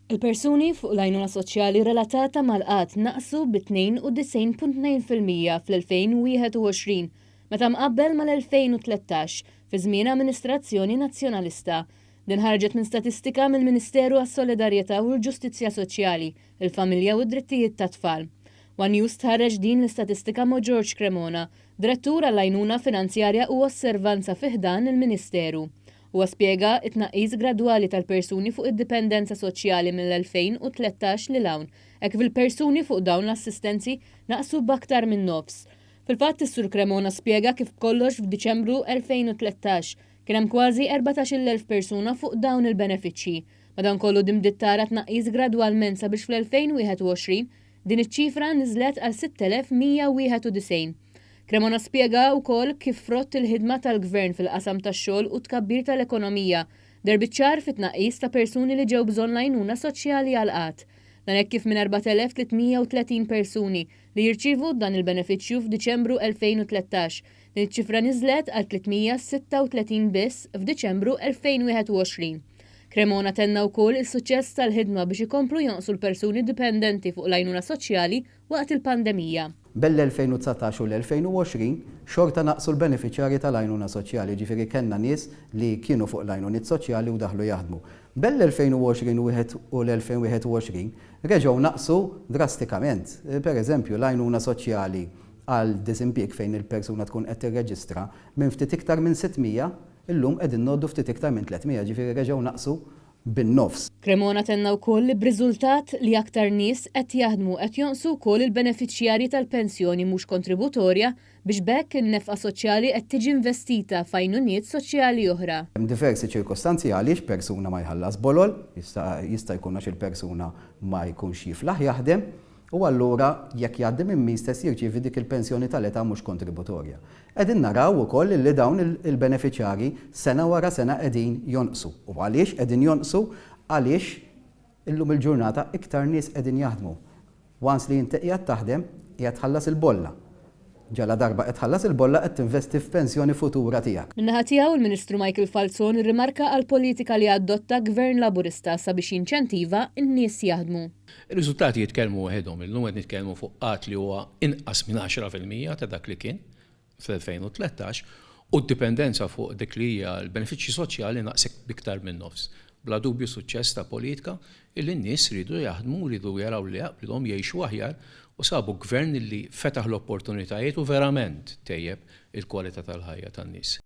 Il-persuni fuq l-għajnuna soċjali relatata mal-qgħad naqsu bi 92.2% fl-2021 meta mqabbel mal-2013 fi żmien amministrazzjoni Nazzjonalista. Din ħarġet minn statistika mill-Ministeru għas-Solidarjetà u l-Ġustizzja Soċjali, il-Familja u d-Drittijiet tat-Tfal. One News stħarreġ din l-istatistika ma' George Cremona, Direttur għall-Għajnuna Finanzjarja u Osservanza fi ħdan il-Ministeru. Huwa spjega t-tnaqqis gradwali tal-persuni fuq id-dipendenza soċjali mill-2013 lil hawn, hekk kif il-persuni fuq dawn l-assistenzi naqsu b'aktar minn nofs. Fil-fatt, is-Sur Cremona spjega kif b'kollox f'Diċembru 2013 kien hemm kważi 14,000 persuna fuq dawn il-benefiċċji. Madankollu din bdiet tara tnaqqis gradwalment sabiex fl-2021 din iċ-ċifra niżlet għal 6,191. Cremona spjega wkoll kif frott il-ħidma tal-Gvern fil-qasam tax-xogħol u t-tkabbir tal-ekonomija, deher biċ-ċar fit-tnaqqis ta' persuni li ġew bżonn l-għajnuna soċjali għall-qgħad. Dan hekk kif minn 4,330 persuni li jirċievu dan il-benefiċċju f'Diċembru 2013, din iċ-ċifra niżlet għal 336 biss f'Diċembru 2021. Cremona tenna wkoll is-suċċess tal-ħidma biex ikomplu jonqsu l-persuni dipendenti fuq l-għajnuna soċjali waqt il-pandemija. Bejn l-2019 u l-2020 xorta naqsu l-benefiċjarji tal-għajnuna soċjali, jiġifieri kellna nies li kienu fuq l-għajnuniet soċjali u daħlu jaħdmu. Bejn l-2020 u l-2021 reġgħu naqsu drastikament. Per eżempju, l-għajnuna soċjali għal diżimpjieg fejn il-persuna tkun qed tirreġistra minn ftit iktar minn 600 Illum qegħdin ngħoddu ftit iktar minn 300, jiġifieri reġgħu naqsu bin-nofs. Cremona tenna wkoll li b'riżultat li aktar nies qed jaħdmu qed jonqsu wkoll il-benefiċjarji tal-pensjoni mhux kontributorja biex b'hekk in-nefqa soċjali qed tiġi investita f'għajnuniet soċjali oħra. Hemm diversi ċirkostanzi għaliex persuna ma jħallas bolol, jista' jista' jkun għax il-persuna ma jkunx jiflaħ jaħdem, u allura jekk jgħaddi minn min stess jirċievi dik il-pensjoni tal-età mhux kontributorja. Qegħdin naraw ukoll illi dawn il-benefiċjarji sena wara sena qegħdin jonqsu. U għaliex qegħdin jonqsu? Għaliex illum il-ġurnata iktar nies qegħdin jaħdmu. Once li inti qiegħed taħdem, qiegħed tħallas il-bolla. Ġaladarba qed tħallas il-bolla qed tinvesti f'pensjoni futura tiegħek. Min-naħa tiegħu, il-Ministru Michael Falzon irrimarka għall-politika li adotta Gvern Laburista sabiex jinċentiva n-nies jaħdmu. Ir-riżultati jitkellmu waħedhom. Illum qed nitkellmu fuq qgħad li huwa inqas minn 10% ta' dak li kien fl-2013 u d-dipendenza fuq dik li hija l-benefiċċji soċjali naqset b'iktar minn nofs. Bla dubju suċċess ta' politika illi n-nies riedu jaħdmu, riedu jaraw li jaqblilhom jgħixu aħjar u sabu gvern illi fetaħ l-opportunitajiet u verament tejjeb il-kwalità tal-ħajja tan-nies.